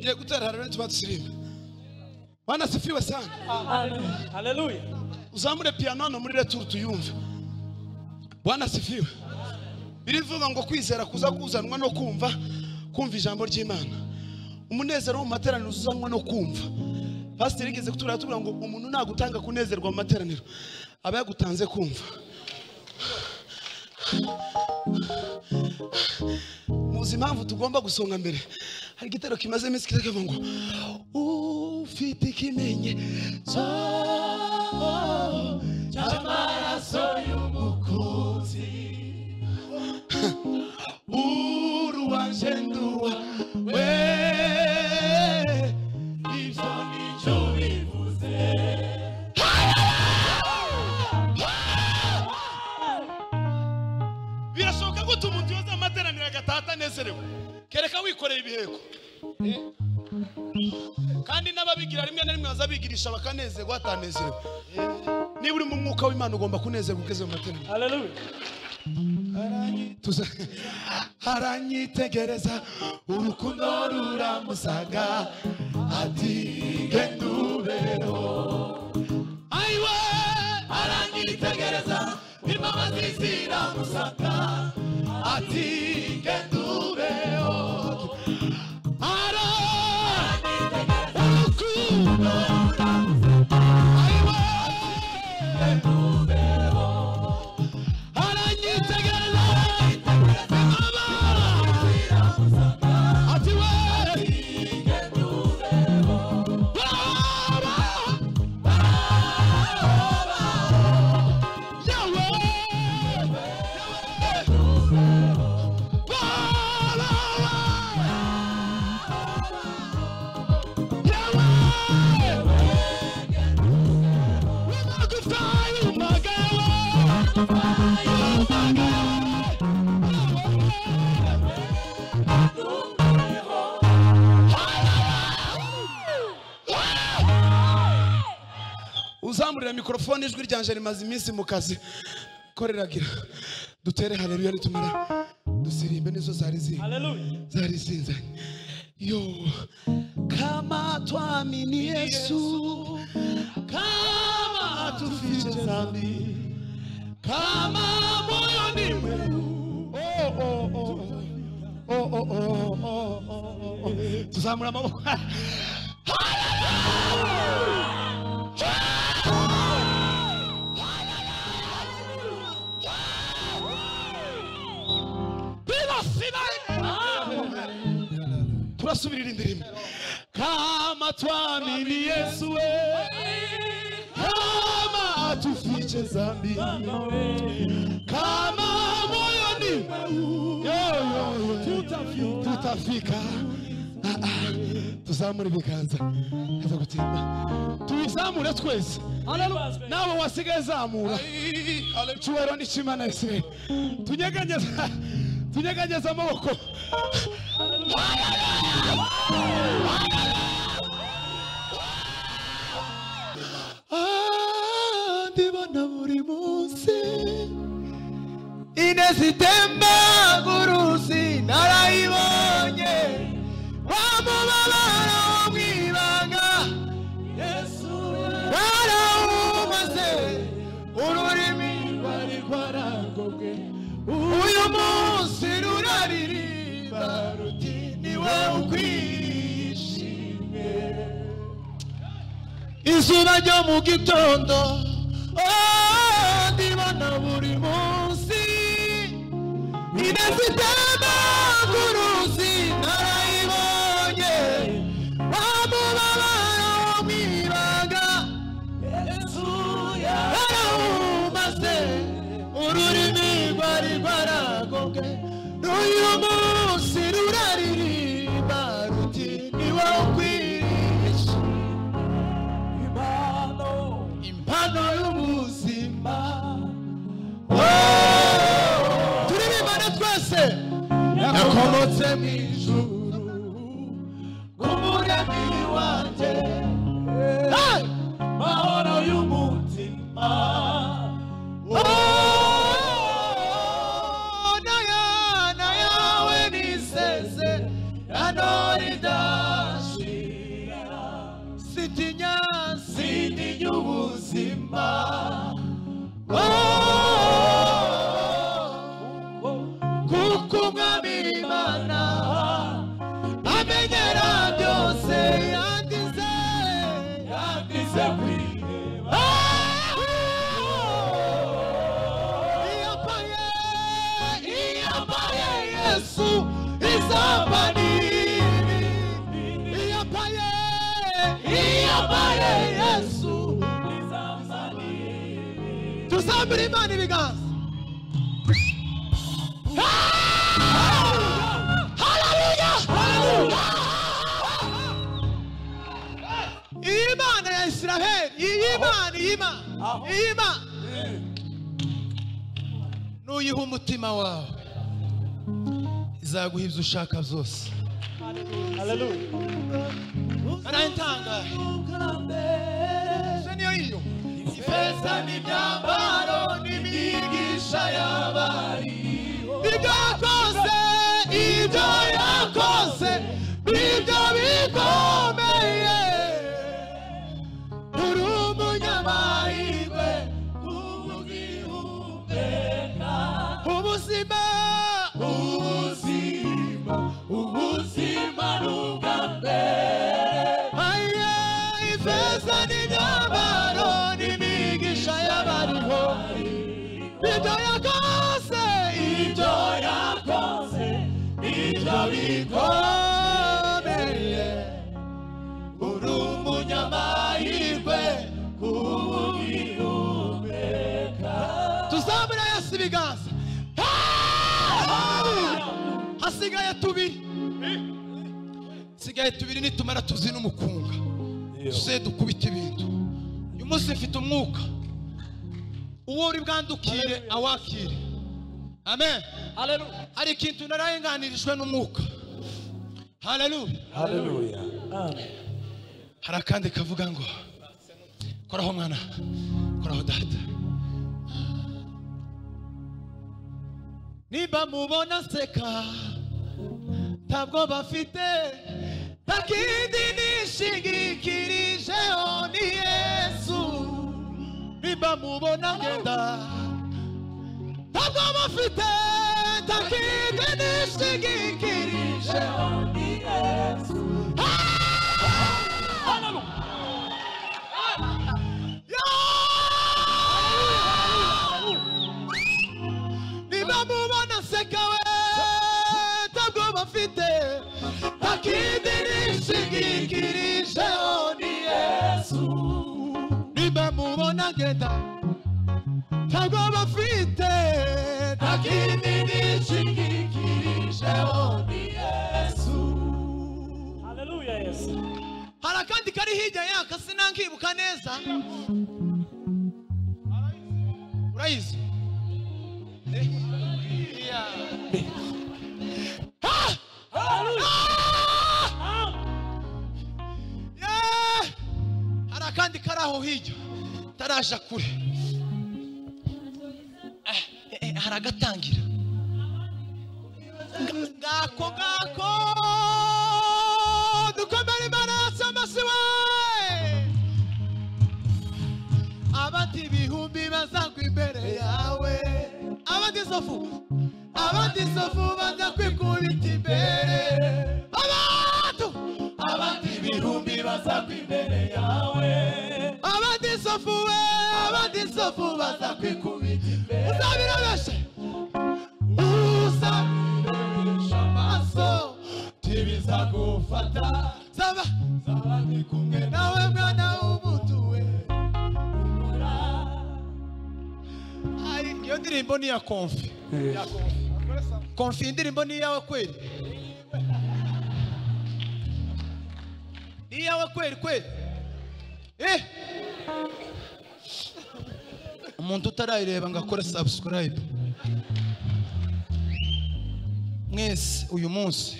Ngiye gutera haleluya tubatsirimbe. Bwana sifiwe sana. Amen. Haleluya. Uzamure piano hano muri retour tuyumve. Bwana sifiwe. Birivuga ngo kwizera kuza kuzanwa no kumva, kumva ijambo ry'Imana. Umunezero mu materaniro uzanwa no kumva. Pastor yigeze kutubwira tubwira ngo umuntu nagutanga kunezerwa mu materaniro aba yagutanze kumva. Muzi impamvu tugomba gusonga mbere. Hari igitero kimaze iminsi kikavuga ngo ufite ikimenyetso cy'amaraso y'umukunzi uruwanje nduwa we ibyo nicyo bivuze. Birashoboka ko umuntu yoza amateraniro agataha atanezerewe kereka wikoreye ibiheko. Kandi n'ababigira rimwe na rimwe bazabigirisha bakanezerwa atanezerewe. Niba uri mu mwuka w'Imana ugomba kunezerwa ugeze mu materaniro. Haleluya. Aranyitegereza urukundo ruramusaga ati genda ubeho. Aiwe aranyitegereza imbabazi ziramusaga ati genda ubeho. Aranyitegereza urukundo ruramusaga aiwe genda ubeho. Aranyitegereza ati we genda ubeho. Uzamurira mikrofone ijwi ryanje rimaze iminsi mu kazi koreragira dutere haleluya nitumara dusirimbe nizo zari zi. Haleluya. Zari zinzanye. Yo kama twamini Yesu kama tufiche dhambi kama moyoni mwetu oh oh oh oh oh oh oh oh tuzamura amaboko. Turasubirira indirimbo. Kama twamini Yesu we kama tufiche dhambi kama moyoni tutafika. Tuzamure ibiganza kaza gutinda tubizamure twese. Nawe wasigaye zamura icyubahiro n'Imana Isirayeli. Tunyeganyeza tunyeganyeza amaboko. Ndibona buri munsi ineza itemba uruzi narayibonye wa mubabaro wo mu ibanga Yesu yarawumaze ururimi rwari rwaragobwe uyu munsi ruraririmba ruti niwe ukwishimye. Izuba ryo mu gitondo ndibona buri munsi ineza itemba uruzi narayibonye wa mubabaro wo mu ibanga Yesu yarawumaze ururimi rwari rwaragobwe n'uyu munsi ruraririmba ruti niwe ukwiriye impano y'ubuzima. Turirimbane twese. Yakomotse mu ijuru k'umuremyi wanjye mahoro y'umutima. Naya yawe niseze ano ridashira. Yesu izamba iyampaye Yesu tuzambure Imana ibiganza. Haleluya! Imana ya Israheli, Imana nuyiha umutima wawe izaguha ibyo ushaka byose. Haleluya. Arantanga niyo iyo ifeza n'imyambaro n'imigisha y'abariho ibyo yakoze ibyo bikomeye uri umunyamahirwe ubugihumeka ubuzima ubuzima n'ubwa mbere ifeza n'imyambaro n'imigisha y'abariho ibyo yakoze ibyo bikomeye uri umunyamahirwe kubugihumeka. Tuzamura Yesu ibiganza. Hasigaye tubiri, sigaye tubiri nitumara tuzina umukunga tuze dukubita ibintu. Uyu munsi mfite umwuka uwo uri bwandukire awakire. Amen. Haleluya. Hari ikintu narayenganirijwe n'umwuka. Haleluya. Haleluya. Amen. Hari akandi kavuga ngo koraho mwana, koraho data. Niba mubona seka ntabwo bafite takindi nishingikirijeho ni Yesu. Niba mubona ngenda ntabwo bafite takindi nishingikirijeho ni Yesu. Niba mubona seka we ntabwo bafite takindi nishingikirijeho ni Yesu. Niba mubona ngenda ntabwo bafite takindi nishingikirijeho ni Yesu. Haleluya Yesu. Hari akandi kari hirya yaka sinankibuka neza. Urayizi? Hari akandi kari aho hirya taraja kure. Hari agatangira ngako ngako dukomere Imana yacu amashyi we. Abandi ibihumbi bazagwa imbere yawe, abandi sofu baza kwikubita imbere, abandi ibihumbi bazagwa imbere yawe, abandi sofu we, abandi sofu baza kwikubita imbere. Uzabirabeshe amaso tibizagufata zaba ndi kumwe nawe mwana w'umuntu we. Iyo ndirimbo ni ya konfi. Konfi indirimbo ni iyawe kweli? Ni iyawe kweli kweli? Umuntu utarayireba ngo akore subscribe mwese uyu munsi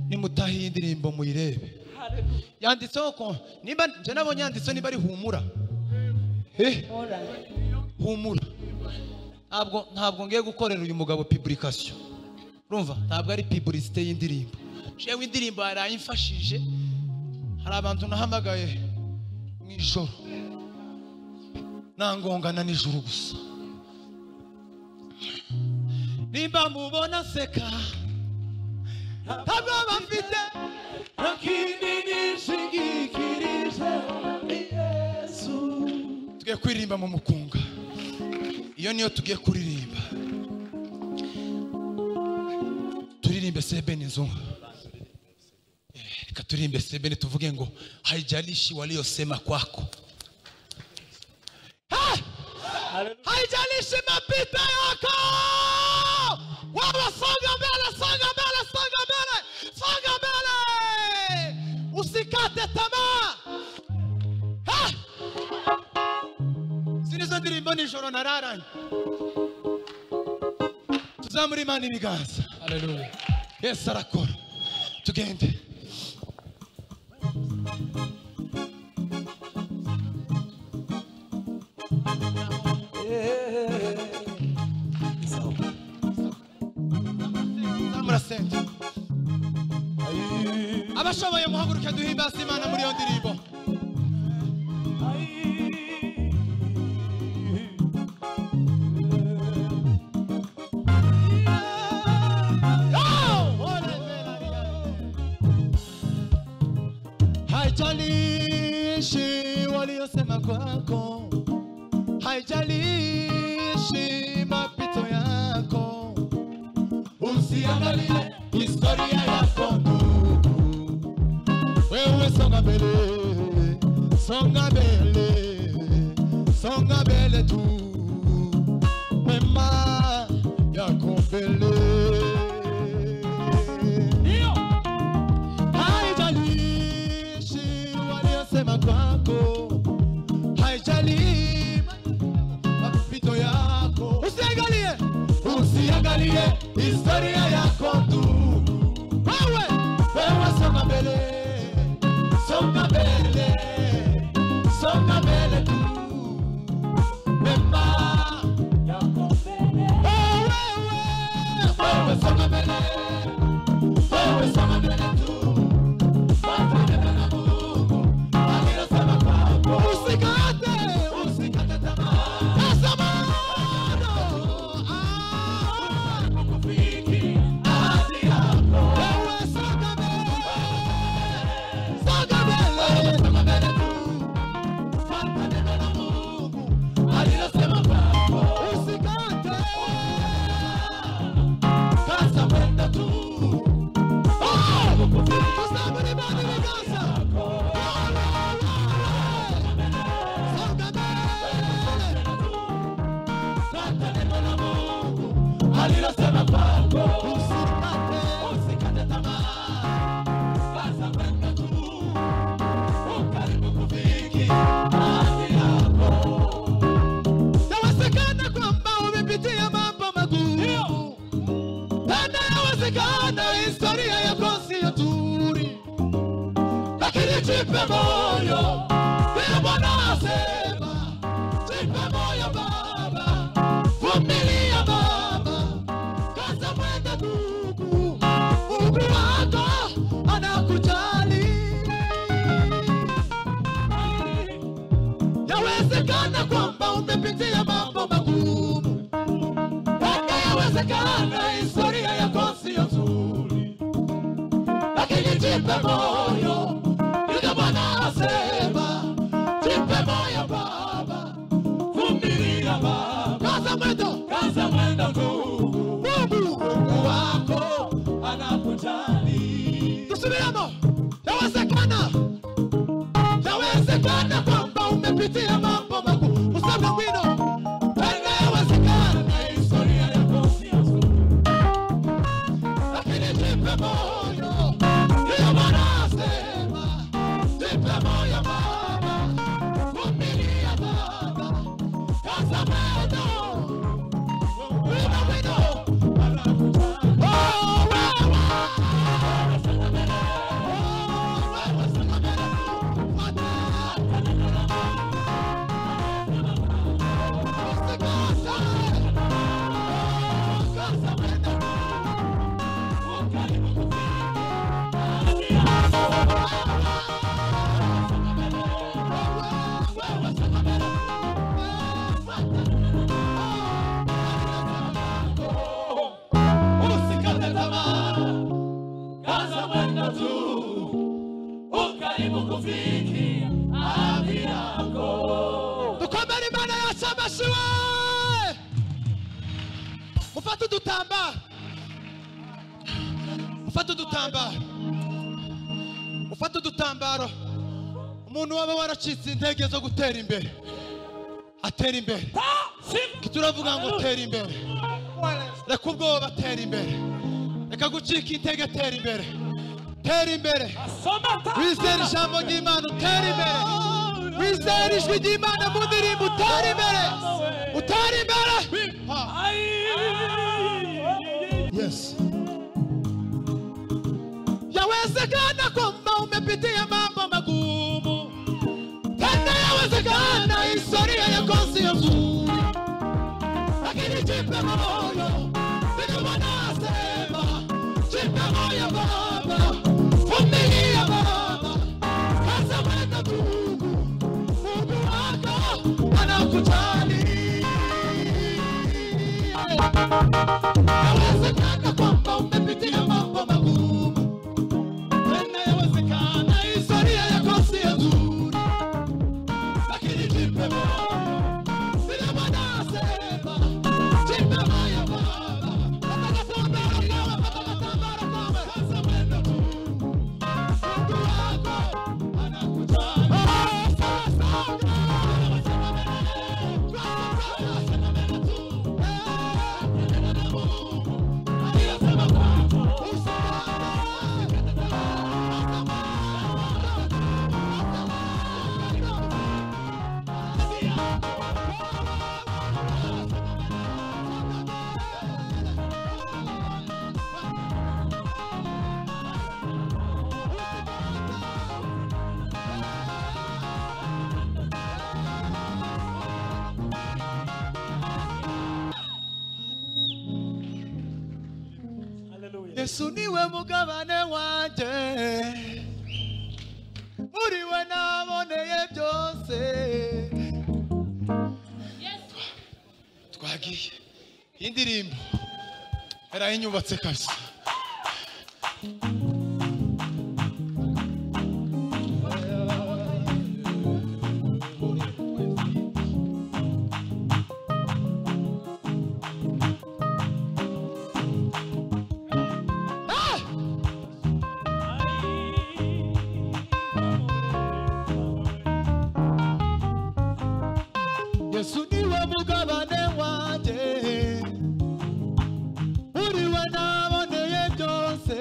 nimutaha iyi ndirimbo muyirebe. Yanditseho ko nimba nje nabonye yanditseho niba ari humura. Humura. Ntabwo ngiye gukorera uyu mugabo publication. Urumva ntabwo ari publicité y'indirimbo. Jewe indirimbo yarayimfashije. Hari abantu nahamagaye mu ijoro nangongana n'ijuru gusa. Nimba mubona seka ntabwo bafite takindi nishingikirijeho ni Yesu. Tugiye kuririmba mu mukunga. Iyo niyo tugiye kuririmba. Sebeni nzungu. Reka turimbe sebeni tuvuge ngo haijalishi waliosema kwako. Ha! Haijalishi mapito yako. Wewe songa mbele, songa mbele, songa mbele, songa mbele. Usikate tamaa. Ha! Zinizo ndirimbo nijoro nararanye. Tuzamure Imana ibiganza. Haleluya. Yesu arakora. Tugende. Zamura sente. Abashoboye muhaguruke duhimbaze Imana muri iyo ndirimbo. Haijalishi waliosema kwako, haijalishi mapito yako, usiangalie historia yako ndugu, wewe songa mbele, songa mbele, songa mbele tu, mema yako mbele. Haijalishi waliosema kwako, haijalishi mapito yako, usiangalie, usiangalie historia yako ndugu, wewe wewe songa mbele, songa mbele, songa mbele tu, mema yako mbele. Oh, wewe wewe songa mbele, wewe songa mbele tu, fuata neno la Mungu alilosema kwako, usikate, usikate tamaa, tazama kukufikia ahadi yako. Wewe songa mbele, songa mbele, songa mbele tu, fuata neno la Mungu alilosema kwako, usikate, kaza mwendo tu, tuzamure Imana ibiganza. Songa mbele, fuata neno la Mungu alilosema kwako, usikate, usikate tamaa, kaza mwendo tu, ukaribu kufikia ahadi yako. Yawezekana kwamba umepitia mambo magumu, tena yawezekana historia yako sio nzuri, lakini jipe moyo, ndiyo Bwana asema, jipe moyo baba, vumilia baba, kaza mwendo ndugu, Mungu wako anakujali. Yawezekana kwamba umepitia mambo magumu, tena yawezekana historia yako sio nzuri, lakini jipe moyo, ndiyo Bwana asema, jipe moyo baba, Vumilia baba, kaza mwendo, kaza mwendo ndugu, Mungu Mungu wako anakujali. Tusubiriamo. Yawezekana, yawezekana kwamba umepitia mambo magumu, useme ngwino, tena yawezekana Historia yako sio nzuri, lakini jipe moyo, ndiyo Bwana asema, jipe moyo baba, vumilia baba, kaza mwendo, wino wino, anakujali. oh wewe, oh wewe, songa mbele, fuata, usikate, oh kaza mwendo. Ukaribu kufikia ahadi yako. Usikate tamaa, kaza mwendo tu, ukaribu kufikia ahadi yako. Dukomere Imana yacu amashyi we! Mufate udutambaro, Ufate udutambaro, ufate udutambaro. Umuntu waba waracitse intege zo gutera imbere atera imbere. Turavuga ngo tera imbere, reka ubwoba tera imbere, reka gucika intege tera imbere, tera imbere. Wizere ijambo ry'Imana utera imbere, wizere ijwi ry'Imana mu ndirimbo utera imbere, utera imbere. Yes. Yawezekana kwamba umepitia mambo magumu, tena yawezekana historia yako sio nzuri, lakini jipe moyo, ndivyo wanasema, jipe moyo baba, vumilia baba, kaza mwendo ndugu, Mungu wako anakujali. Yawezekana kwamba umepitia mambo magumu, tena yawezekana historia yako sio nzuri, lakini jipe moyo, ndivyo wanasema, jipe moyo baba, pata katambaro kawe, pata katambaro kawe, kaza mwendo ndugu, Mungu wako anakujali. Yesu niwe mugabane wanje, muri we naboneye byose. Twagiye indirimbo yarayinyubatse kabisa. Yesu niwe mugabane wanje, muri we naboneye byose.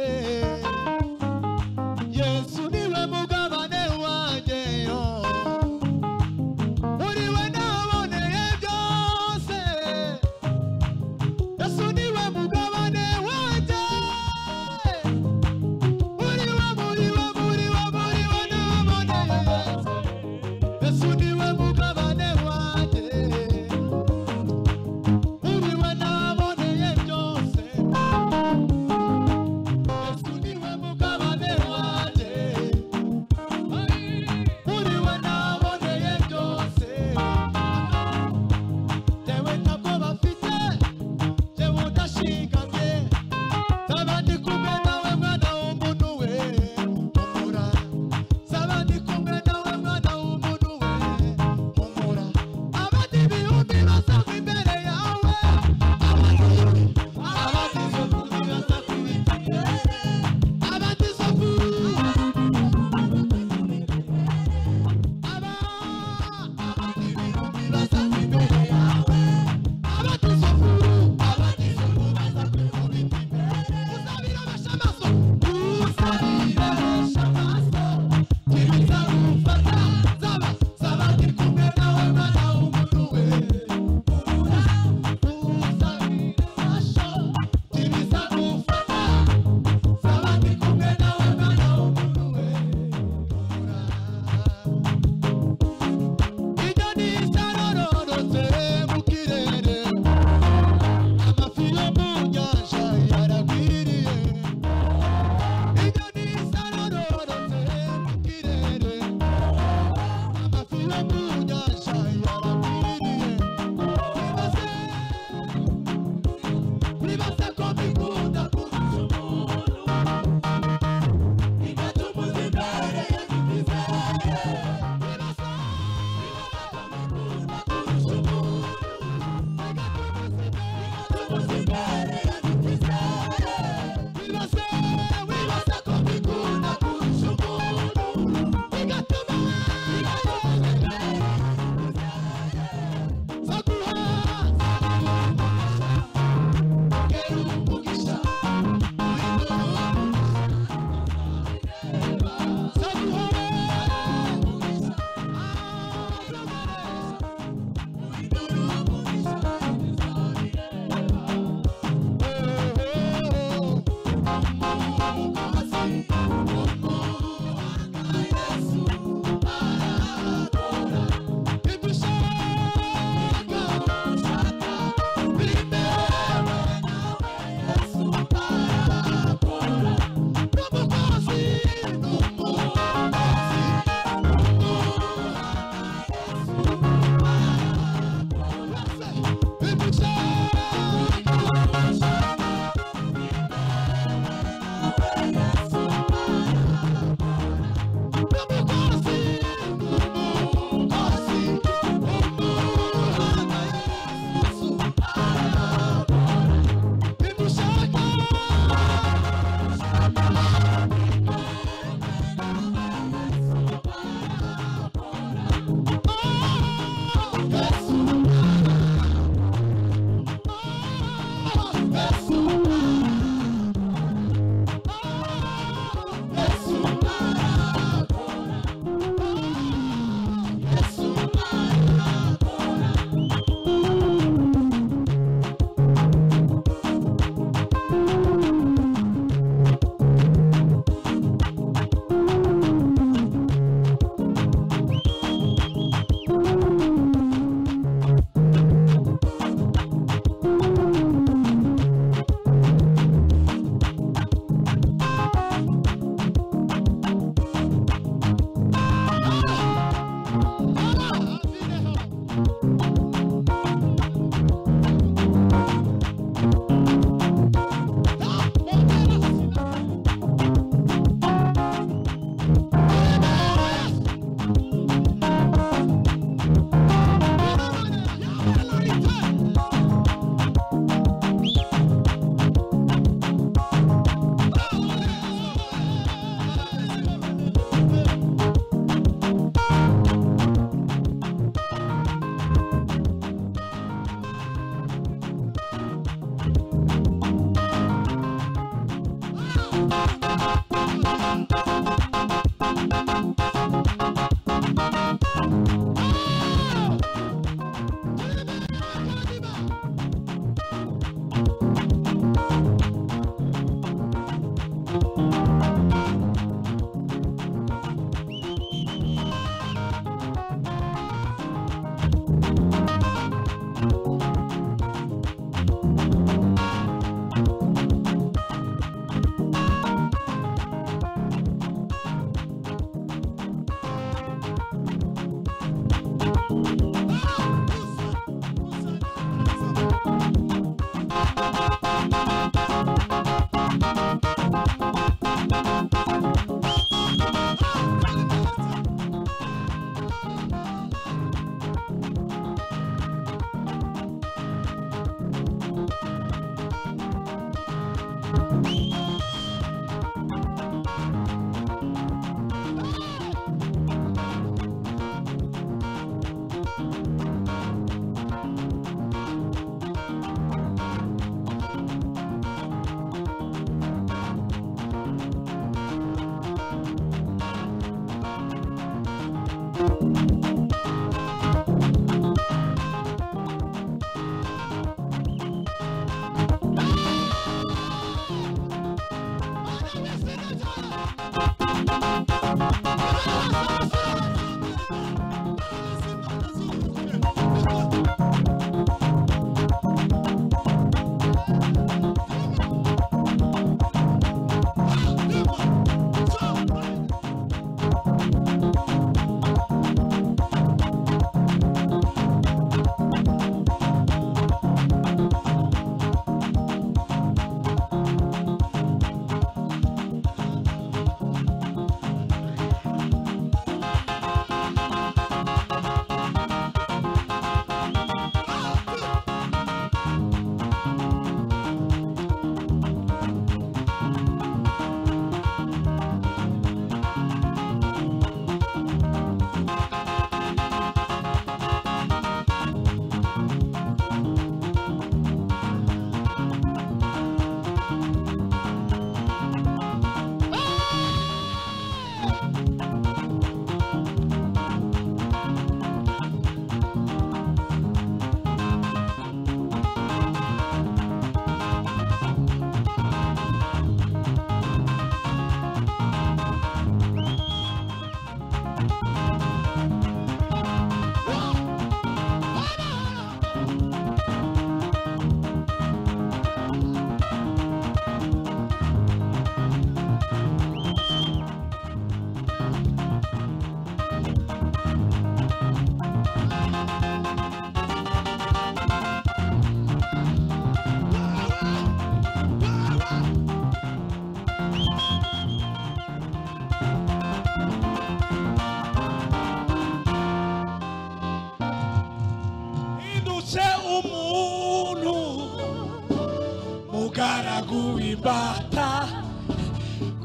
Imbata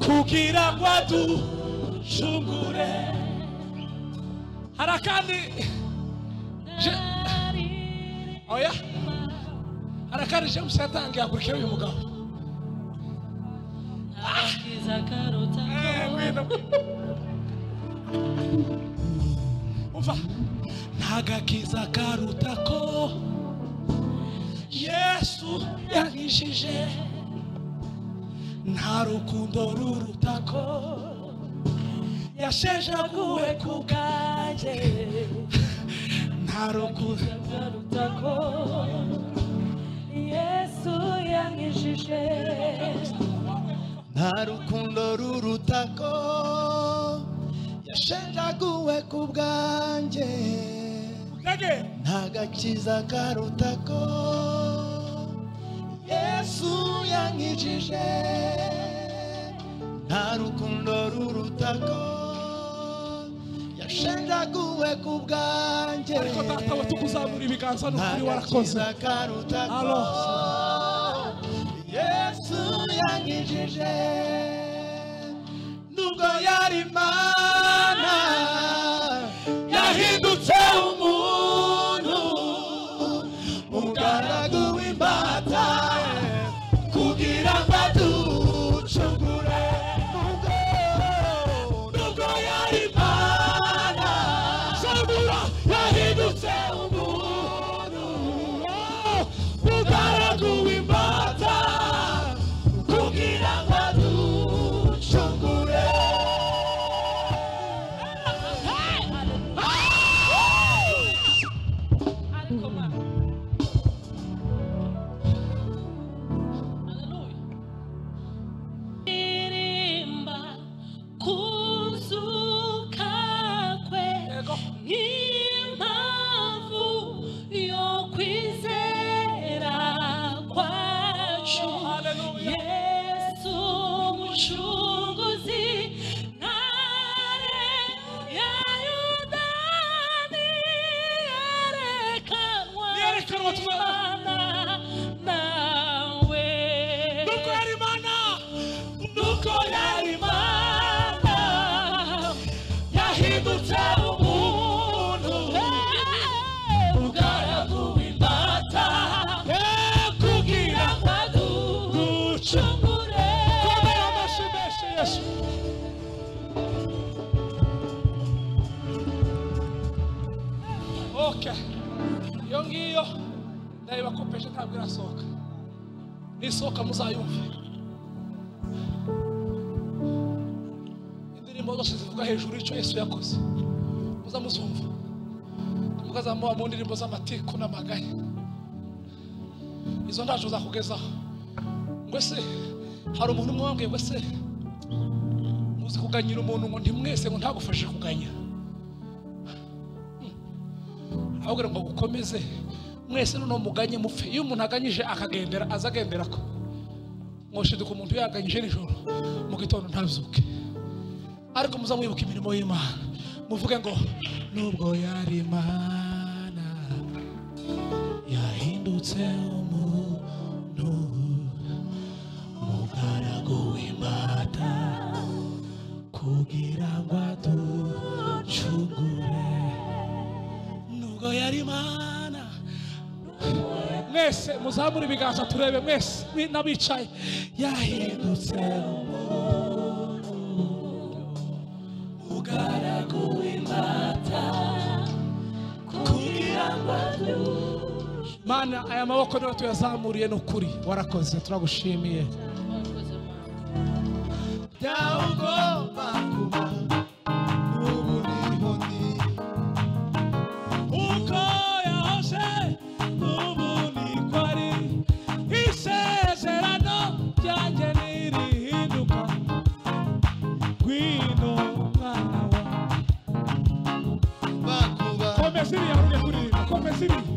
kugira ngo aducungure. Harakandi oya, harakandi James yatangiye akurikira uyu mugabo. Umva, ntagakiza karuta ko Yesu yankijije, nta rukundo ruruta ko yashejaguwe ku bwanjye, nta rukundo ruruta ko Yesu yankijije, nta rukundo ruruta ko yashejaguwe ku bwanjye, nta gakiza karuta ko Yesu yankijije, nta rukundo ruruta ko yashenjaguwe ku bwanjye. Ariko data we tukuzamura ibiganza n'ukuri warakoze. Karuta ko Yesu yankijije, nubwo yari Imana yahindutse umuntu, mugaragu w'imbata kugira ngo aducungure. Yesu mucunguzi ntare ya Yuda niyerekanwa Niyerekanwa Imana nawe Nuko yari Imana, nuko yari Imana yahindutse umuntu ugaragu w'imbata kugira ngo aducungure. Komera amashyi menshi Yesu. Okay. Iyo ngiyo ndayibakopeje ntabwo irasohoka. Nisohoka muzayumve. Indirimbo zose zivuga hejuru y'icyo Yesu yakoze. Muzamuzumva. Mukazamuha mu ndirimbo z'amatiku n'amaganya. Izo ntacu zakugezaho. Ngo se hari umuntu umwe wambwiye ngo se muzi kuganyira umuntu ngo ntimwese ngo ntagufashe kuganya. Ahubwo ngo gukomeze mwese noneho muganye mupfe. Iyo umuntu aganyije akagendera aza agendera ko mwoshiduka umuntu yaganyije nijoro mu gitondo ntabyuke. Ariko muzamwibuka imirimo y'Imana muvuge ngo nubwo yari Imana yahindutse umuntu mugaragu w'imbata kugira ngo aducungure. Nubwo yari Imana. Mwese muzamure ibiganza turebe mwese n'abicaye. Yahindutse umuntu mugaragu w'imbata kugira ngo aducungure. Mana, aya maboko niyo tuyazamuriye n'ukuri warakoze, turagushimiye. Ugomba kuba ubu niho ndi Uko yahoze n'ubu niko ari, isezerano ryanjye ntirihinduka. Ngwino mwana wa bakuba komeza iriya ujye kuririmba, komeza iriya.